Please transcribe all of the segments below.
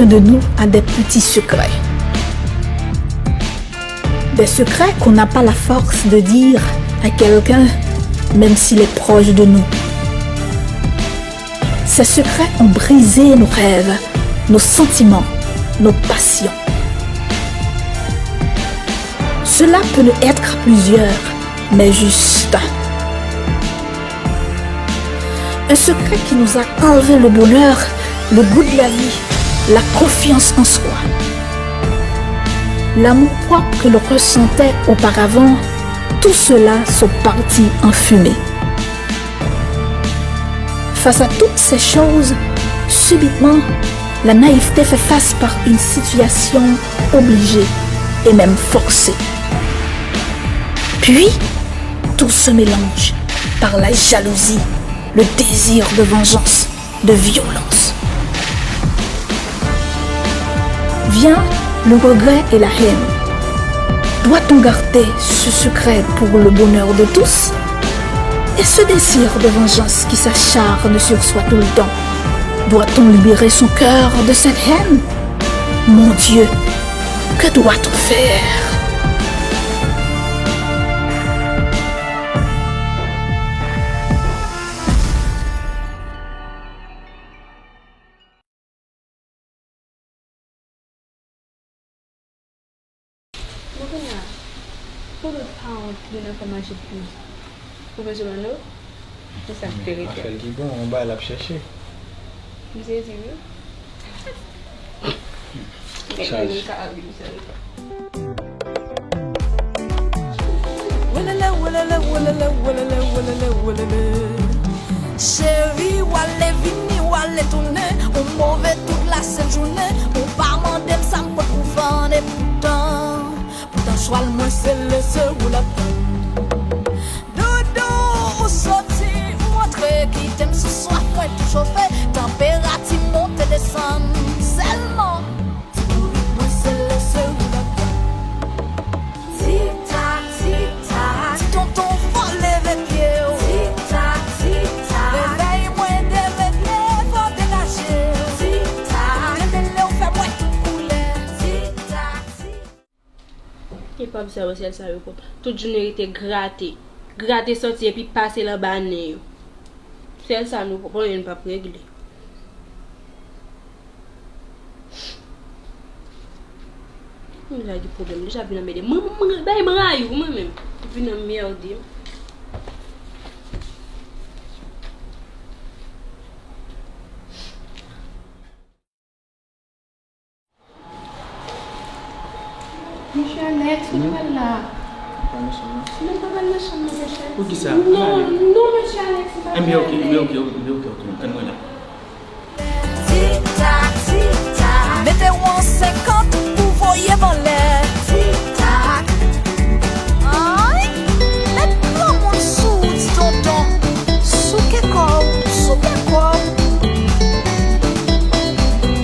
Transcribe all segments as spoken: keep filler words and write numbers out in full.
de nous a des petits secrets. Des secrets qu'on n'a pas la force de dire à quelqu'un, même s'il est proche de nous. Ces secrets ont brisé nos rêves, nos sentiments, nos passions. Cela peut ne être plusieurs, mais juste un. Un secret qui nous a enlevé le bonheur, le goût de la vie, la confiance en soi. L'amour propre que l'on ressentait auparavant, tout cela sont partis en fumée. Face à toutes ces choses, subitement, la naïveté fait face par une situation obligée et même forcée. Puis, tout se mélange par la jalousie, le désir de vengeance, de violence. Vient le regret et la haine. Doit-on garder ce secret pour le bonheur de tous ? Et ce désir de vengeance qui s'acharne sur soi tout le temps, doit-on libérer son cœur de cette haine ? Mon Dieu, que doit-on faire ? Bon, kounye a, pou lòt paran ki vin nan fè mache pou ou bezwen ban nou? Se sa k te rete. Afè l ki bon, yon bagay l ap chèche. M sezi wi. Chaj. Nèg yo ka ri sèl. Welele, welele, welele, welele, welele, welele. Cheri, w ale vini, w ale tounen, ou move tout lasent jounen, ou pa mande m sa m pot pou fann, e poutan, poutan chwa l mwen se lese ou l ap tann. Doudou, ou soti, ou antre, kite m sou swaf mwen tou chofe, tanperati monte desann, sèlman ti bourik mwen se lese ou l ap tann. Tik tak, tik tak. Ti tonton fò leve pye w. Tik tak, tik tak. Revèy mwen deregle, fò degaje w. Tik tak. Revele w fè m wè tout koulè. Tik tak, tik. Epòp sa yo, sèl sa yo pwòp. Tout jounen rete grate. Grate sòti epi pase l anba nen yo. Sèl sa nou pwòp, anyen n p ap regle. M deja gen pwoblèm, m deja vin anmède. Mwen, mwen, bay m rayi w mwen menm. Vin anmède m. Mesye Alex, ou pral la? Pa nan chanm nan. Non, pa pral nan chanm nan, mesye Alex. Poukisa? Non, non, mesye Alex, ou pa pral la. Ebyen, ok, ebyen, ok, ok, ok, ok, ann mwen la. Tik tak, tik tak. Mete w an senkant pou voye m anlè. Tik tak. Ay, mèt granmoun sou w, ti tonton. Souke kò w, souke kò w.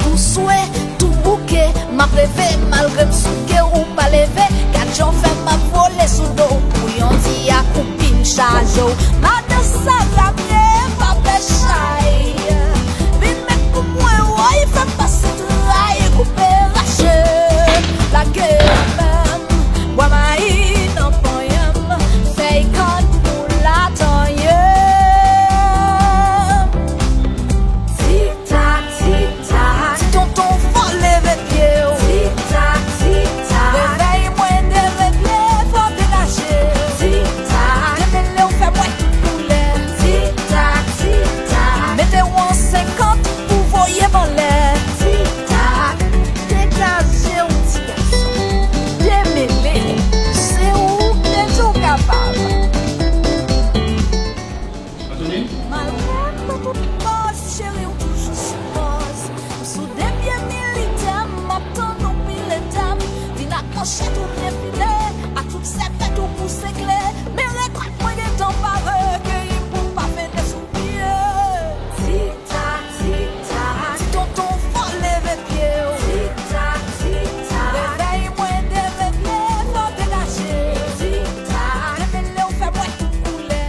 Pou swe tou bouke, m ap reve, malgre m souke, ou pa leve. Gad jan w fè m ap vole sou do w. Pou yon ti akoupin chaje w. Madan Sara byen, pa pè chay. Vin met pou mwen, woy, fè m pase tray, koupe, rache, lage menm. Bwa mayi nan panyen m, fèy kann pou latanyè m. Tik tak, tik tak. Ti tonton fò leve pye w. Tik tak, tik tak. Revèy mwen deregle, fò degaje w. Tik tak. Demele w fè m wè tout koulè. Tik tak, tik tak. Mete w an senkant pou voye m anlè. Tik tak. Degaje w, ti gason. Demele. Se ou k te di w kapab. Antonin? Malgre m nan tout pòz, cheri, w toujou sou pòz. M sou de pye militè, m ap tann ou pile tèm. Vin ak manchèt ou byen file, ak tout sèpèt ou pou sengle. Men rekòt mwen gentan pare, keyi m pou m pa fete sou pye. Tik tak, tik tak. Ti tonton fò leve pye w. Tik tak, tik tak. Revèy mwen deregle, fò degaje. Tik tak. Demele w fè m wè tout koulè.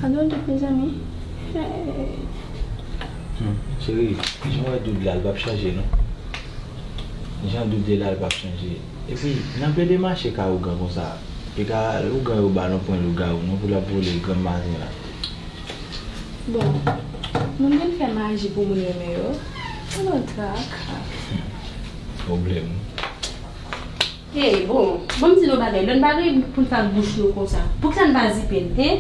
Sa dòl tout, mezanmi. Hey. Hmm, cheri, jan w wè Doud la, l p ap chanje, non. Jan Doudou ye la, l p ap chanje. Epi, n ap plede mache kay ougan konsa. E ka ougan yo ba l yon pwen lougawou, non, pou l ap vole granm maten la. Bon, moun vin fè maji pou moun renmen yo. Alò, traka. Pwoblèm. Hey, bon, ban m di nou bagay. Lè n pa gen pou n fè ak bouch nou konsa, poukisa n pa zipe l, hen?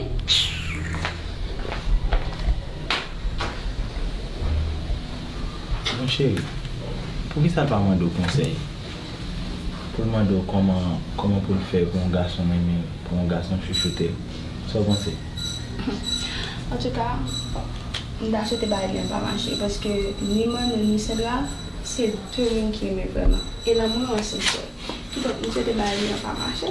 Mon cheri, poukisa l pa mande w konsèy? Pou l mande w kòman, kòman pou l fè pou yon gason renmen l, pou yon gason chouchoute l? Sa w panse? Antouka, m ta swete bagay li an pa mache, paske ni Manno, ni Sandra, se de moun ki renmen vrèman. E lanmou an sensè. Kidonk, m swete bagay li an pa mache.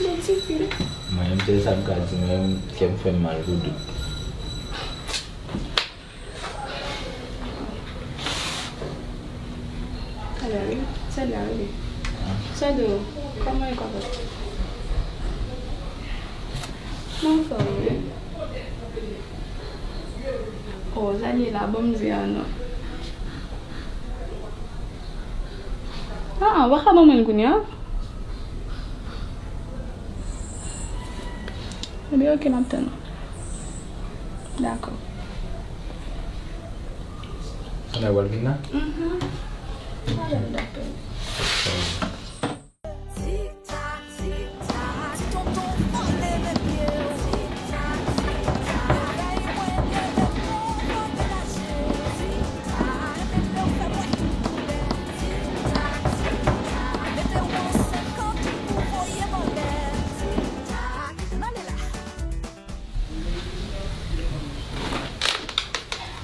Li di pil. Mwen menm, sèl sa m ka di, mwen menm, kè m fè m mal pou Doudou. Talè wi, Sandra rele. Sandro, kòman e papa? Mwen anfòm wi. Oh, Zanie la, ban m di a non. Ah, ah, w pa ka ban mwen l kounye a? Ebyen, oke, m ap tann ou. Dakò. Sandra pral vin la? Mhm. Talè m t ap tann. Tik tak, tik tak, ti tonton vole men pye w. Tik tak, tik tak, revèy mwen, leve m konvan menaje. Tik tak, mete w fè mwen tout koulè. Tik tak, tik tak, mete w an senkant pou voye m anlè. Tik tak, n ale la.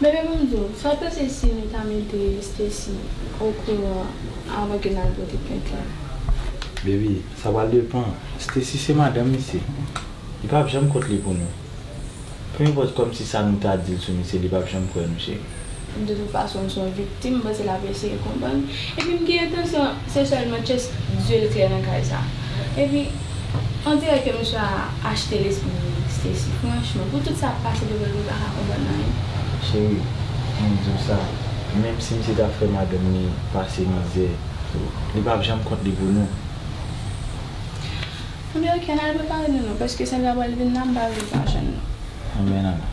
Bebe, ban m di w, sa w panse si nou ta mete Stacy okouran avan ke n al pote plent la? Bebe, sa pral depann. Stacy se madanm misye. Li p ap janm kont li pou nou. Peu importe kòmsi sa nou ta di l sou misye, li p ap janm kwè nou, cheri. De tout fason, m se yon viktim, m panse l ap eseye konprann. Epi m gen entansyon, se sèlman just di l klè nan kay sa. Epi, on dirè ke misye a achte lespri Stacy. Franchman, pou tout sa k pase devan l, li pa ka konprann anyen. Cheri, m di w sa, menm si misye ta fè madanm li pase mizè, li p ap janm kont li pou nou. Ebyen, oke, n al prepare nou non, paske Sandra pral vin la, m pa vle l pa jwenn nou. Anben, n ale.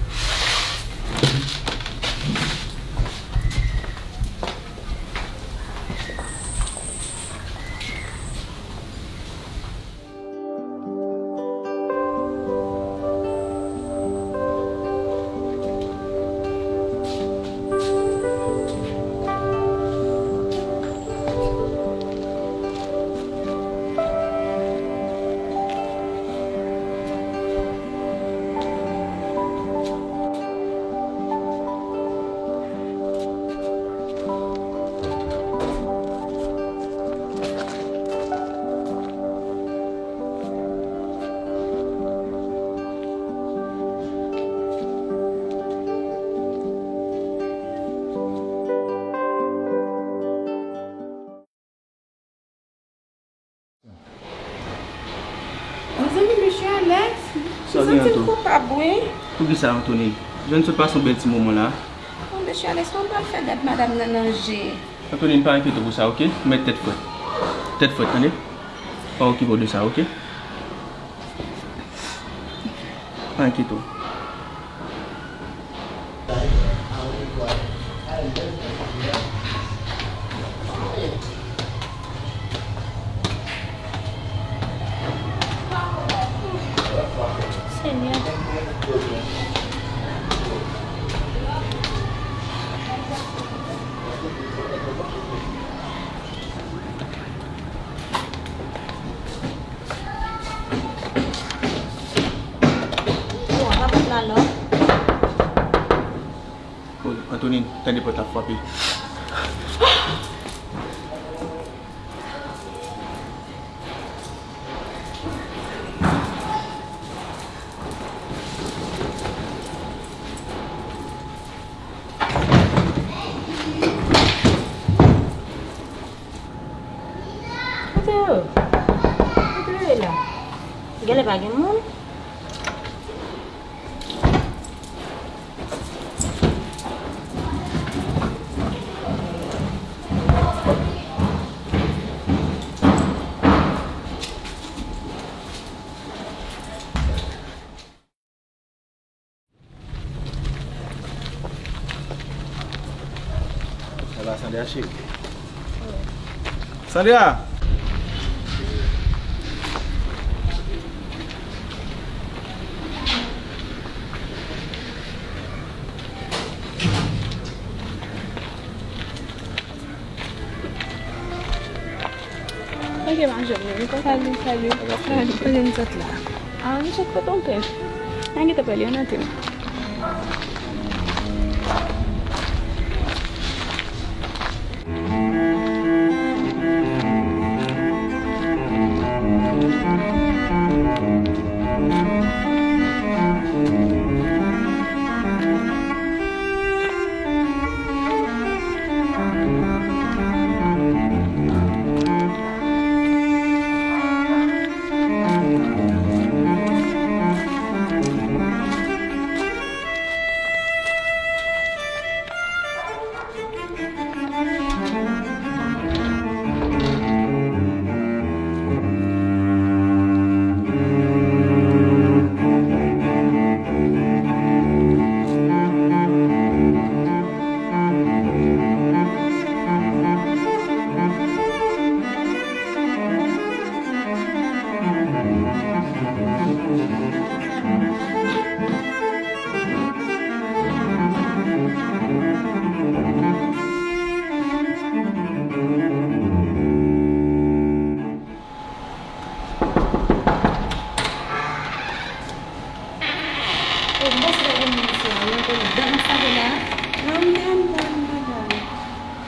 Mezanmi, mesye Alex, m santi m koupab, wi. Poukisa, Anthony? Jwenn sot pase yon bèl ti moman la. Bon, mesye Alex, kòman m pral fè gad madanm nan nan je? Anthony, pa enkyete w pou sa, oke? Ou mèt tèt frèt. Tèt frèt, tande? Pa okipe w de sa, oke? Pa enkyete w. Senyè. Bon, apa pot la non? Oh, Anthony, tande pòt la frape. Kote yo? Kote yo ye la? Genlè pa gen moun. Sandra, cheri. Sandra! Ok, ma jòm, wi. Salut, salut. Salut, kote n sot la? Ah, nou sot kote yon pè. N a gentan pale, ann antre.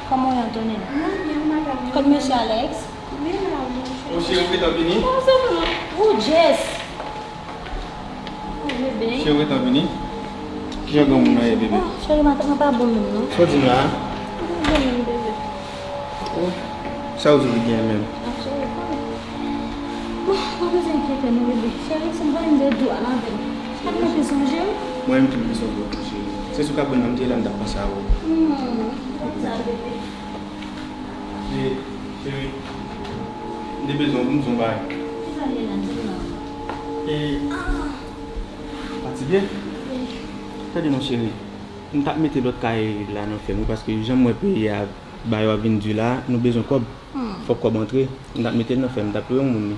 Kòman w ye, Antonin? Kot mesye Alex? Mon cheri, ou gentan vini? Ou Jess? Oh, bebe. Cheri, ou gentan vini? Kijan granmoun nan ye, bebe? Oh, cheri, maten an pa bon menm, non. Sa w di m la a? Li pa bon menm, bebe. Oh, sa w di w genyen menm? Ah, cheri, pa. Bon, pa bezwen enkyete non, bebe. Cheri, si m konnen m te dou a lavel. Sa k mete sonje m? Mwen menm tou m te sonje w tou, cheri. Se sou kabren nan m te ye la, m t ap panse a ou. Hmm, konsa, bebe. E, cheri, m te bezwen w pou m di w yon bagay. Ki bagay la, di m non. E, fatige? Wi. Tande non, cheri. M t ap mete lòt kay la nan fèm wi, paske jan m wè peyi a, bagay yo ap vin di la, nou bezwen kòb. Hmm. Fòk kòb antre. M t ap mete l nan fèm, m t ap lwe yon moun li.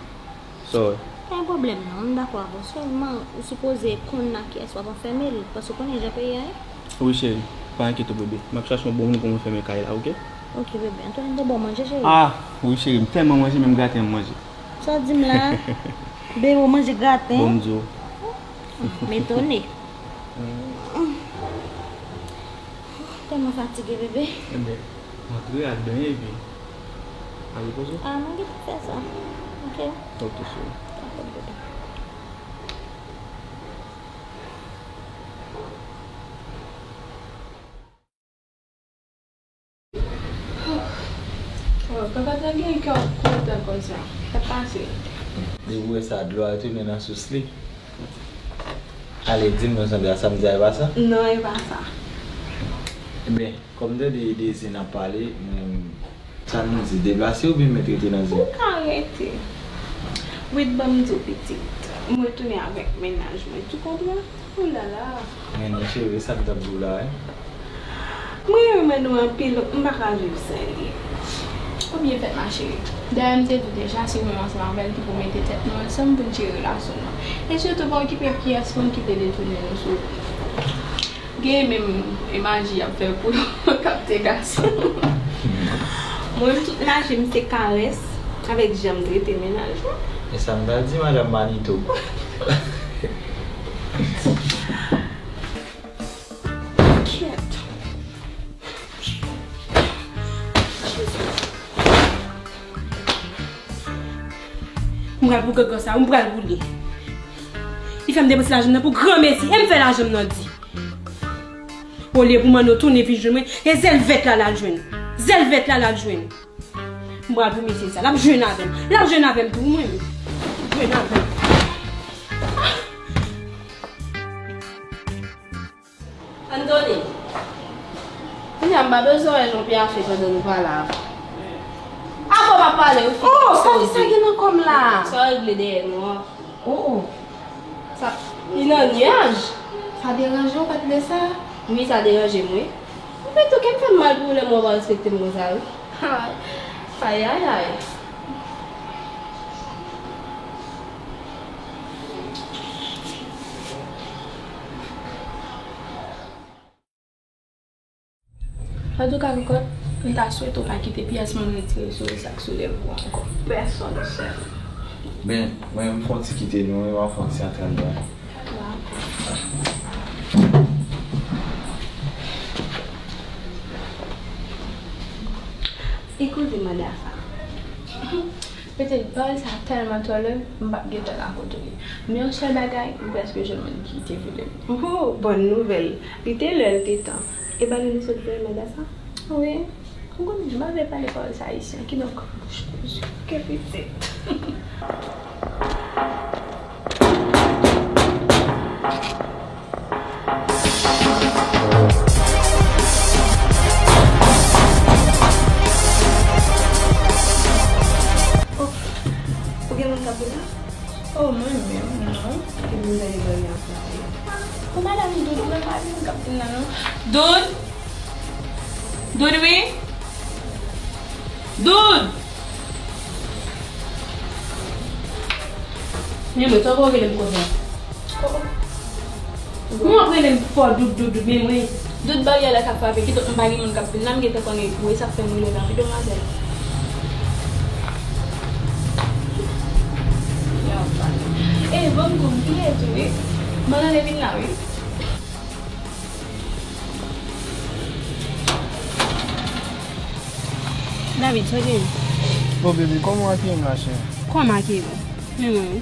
Sa w wè? Pa gen pwoblèm non, m dakò avè w. Sèlman, ou sipoze konn nan kiyès w ap anfème l, paske w konnen jan peyi a ye. Wi, cheri. Pa enkyete w, bebe. M ap chache yon bon moun pou m anfème kay la, oke? Oke, bebe. Antonin te ba w manje, cheri? Ah, wi, cheri. M tèlman manje, menm graten an m manje. Sa w di m la? Bebe, w manje graten? Bon, m di w. M etone. Tèlman fatige, bebe. Ebyen, antre al benyen epi al repoze w. Ah, mwen gentan fè sa. Oke. Oke, cheri. Dakò, bebe. Oh, papa t ap gen kè kontan konsa. Sa pase? Depi w wè sa, dlo a retounen nan sous li. Ale, di m non, Sandra, sa m di a, e pa sa? Non, e pa sa. Ebyen, kòm m tande Dezi n ap pale, mwen, sa nou di, deplase oubyen m mèt rete nan zòn? Ou ka rete. Wid, ban m di w, pitit. M retounen avèk mennaj mwen. Tu konpran? Oulala. Men non, cheri, sa m t ap di w la, wi. Mwen renmen nou anpil, m pa ka viv san li. Ou byen fèt, ma chérie. Dayè, m te di w deja, se mwen ansanm avè l ki pou mete tèt nou ansanm pou n jere relasyon nou an. E sitou pa okipe kiyès pou n kite detounen nou sou li. Gen menm e maji y ap fè pou yo kapte gason. Mwen menm, tout lavi m se karès avèk jan m trete mennaj mwen. E sa m t al di madanm Manito. Kyèt. M pral pou gangan sa, m pral pou li. Li fè m depanse lajan m nan pou granmesi, e m fè lajan m nan di. Olye pou Manno tounen vin jwenn mwen, e zèl vèt la l al jwenn. Zèl vèt la l al jwenn. M pral pou mesye sa, l ap jwenn avè m. L ap jwenn avè m tou, mwen menm. Jwenn avè m. Anthony, kounye a m pa bezwen wè nou pyafe pandan nou pale avè w. Avè w m ap pale, wi. Oh, sa ki sa gen nan kò m la? Sa w regle dèyè nou an? Oh, oh. Sa, li nan nyaj. Sa deranje w, pa t vle sa? Wi, sa deranje m, wi. Epi tou, kè m fè m mal pou ou lè m wè w pa respekte m konsa, wi. Ay, ay, ay, ay. Antouka, Kokòt, m ta swete w pa kite pyès moun retire souri sa k sou lèv ou ankò. Pèsonn, sè. Ben, mwen, m fè yon ti kite nou, wi, m ap fè yon ti antre anndan. E koze manda sa. Petèt pawòl sa tèlman twò long, m p ap gentan ka kontwole. Men yon sèl bagay, m prèske jwenn moun ki te vle m. Oh, bòn nouvèl! Li te lè, l te tan. E ba nou, nou sot voye manda sa? Wi. Ou konnen, m pa vle pale pawòl sa ayisyen. Kidonk, bouch koze, kè pitit. Oh, ou gen moun k ap vin la? Oh, mwen menm, non. Ke m gade bagay ap pale. Oh, madanm Doud, mwen pa gen moun k ap vin la, non. Doud! Doud, wi! Doud! Men mwen, sa w rele m konsa? Mwen ap rele m fò, Doud, Doud, Doud, men mwen. Doud, baryè la ka frape, kidonk m pa gen moun k ap vin la, m gentan konnen pou e sa k fè m rele w la, wi, demwazèl. E, ban m di w, m bliye tou, wi. Mwen ale vin la, wi. David, sa gen? Bon, bebe, kòman w akeyi m la, cheri? Kòman akeyi w? Men mwen, wi.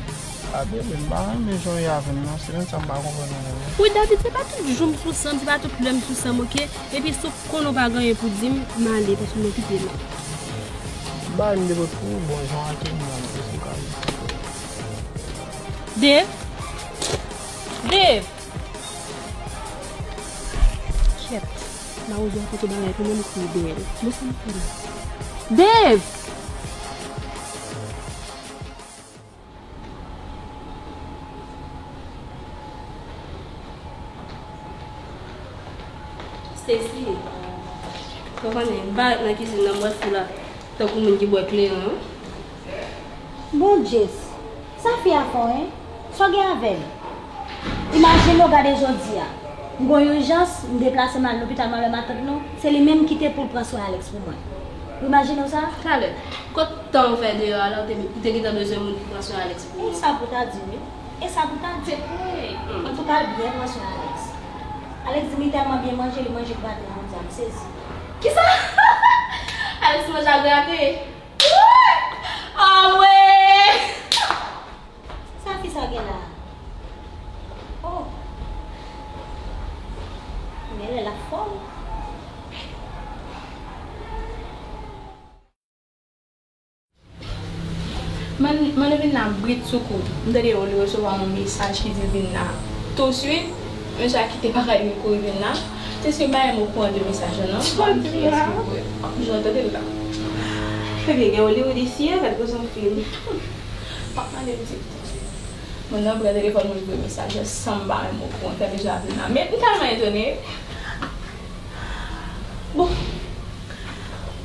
A, bebe, m pa renmen jan w ye avè m, non. Se menm sa m pa konprann ou menm. Wi, David, se pa tout jou m sou san m, se pa tout lè m sou san m, oke? Epi, si w konnen w pa gen anyen pou di m, m ale, paske m okipe la. Bay m de bòt pou ou, bon, jan w akeyi m la, m te sou kay. Dave? Dave! Kèt, mawozo a pote bagay pou mwen, li kriye dèyè l. Bon, sa m fè la? Dave! Stacy, ou konnen, m pa ret nan kizin nan, m wè sou la, tankou moun ki bwè kleren. Bon, Jess, sa fi a fè w, en? Sa w gen avè l? Imajine w, gade jodi a. M gon ijans, m deplase m al lopital, m al wè matant nou. Se li menm ki te pou l pran swen Alex pou mwen. Ou imajine w sa? Talè, kot tan ou fè deyò a la, ou te, ou te gentan bezwen moun pou pran swen Alex pou ou? E sa pou ta di, wi. E sa pou ta di. Antouka, l byen pran swen Alex. Alex di m li tèlman byen manje, li manje pou maten, jodi a, m sezi. Kisa? Alex manje a grate. Woy! Anmwe! Sa fi sa gen la? Oh! Genlè l ap fò wi. Mwen, mwen vin la britsoukou. M tande Oli resevwa yon mesaj ki di l vin la touswit. Mesye a kite bagay li kouri vin la. Te si bay m okouran de mesaj la, non. M pa konn kiyès ki voye. Jan w tande l la. Ebyen, gen Oli ou di siye, gad koze yon fim. M ap mande m di. Mwen nan pran telefòn mwen voye mesaj la san m pa menm okouran, fè mesye a vin la. Men m tèlman etone. Bon.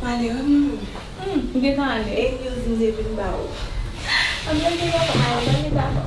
M ale wi mwen. Hmm, m gentan ale. E wi, ou di m te vin ba ou. Anben, m te dakò, m ale, m te dakò.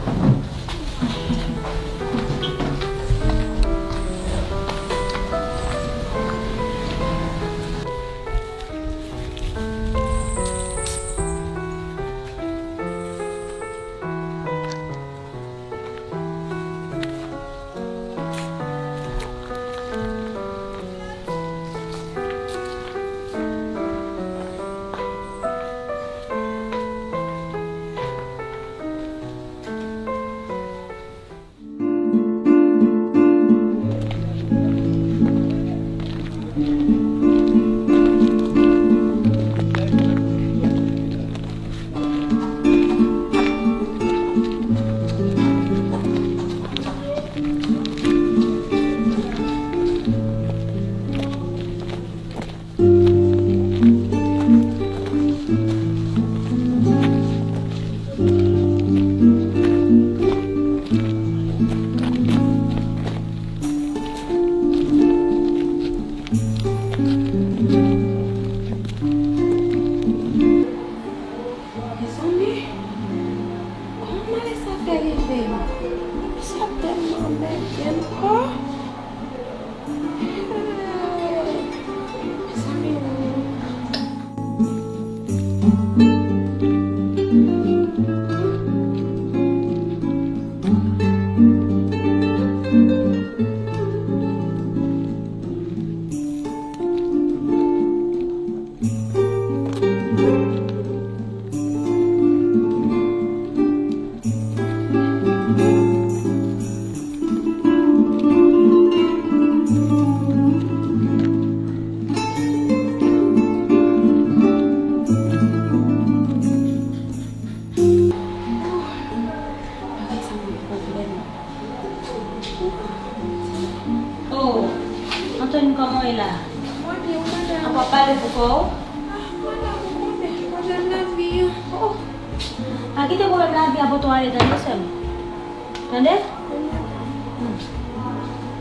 Antonin, kòman w ye la? Mwen byen, wi, madanm. An, w ap pale pou kò w? Ah, madanm, ou konnen, pwoblèm lavi an. Oh. Pa kite pwoblèm lavi a pote w ale, tande, sè m. Tande? Wi, madanm. Hmm.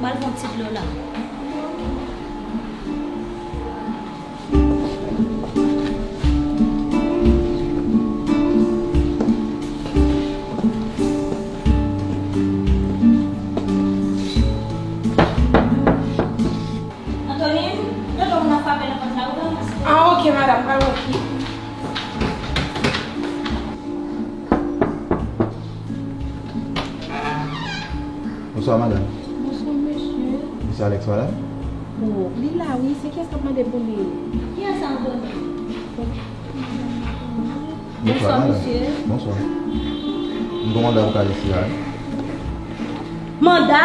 M al pran ti dlo la. Ok. Antonin, tonton moun ap frape nan pòt la, ou pa pase. Ah, ok, madanm, pa wè ki. Bonswa, madanm. Bonswa, mesye. Mesye Alex, madanm? Oh, li la, wi. Se kiyès k ap mande pou li? Kiyès sa, Antonin? Bonswa, madanm. Bonswa, mesye. Bonswa. M gon manda pou kay isi a, wi. Manda?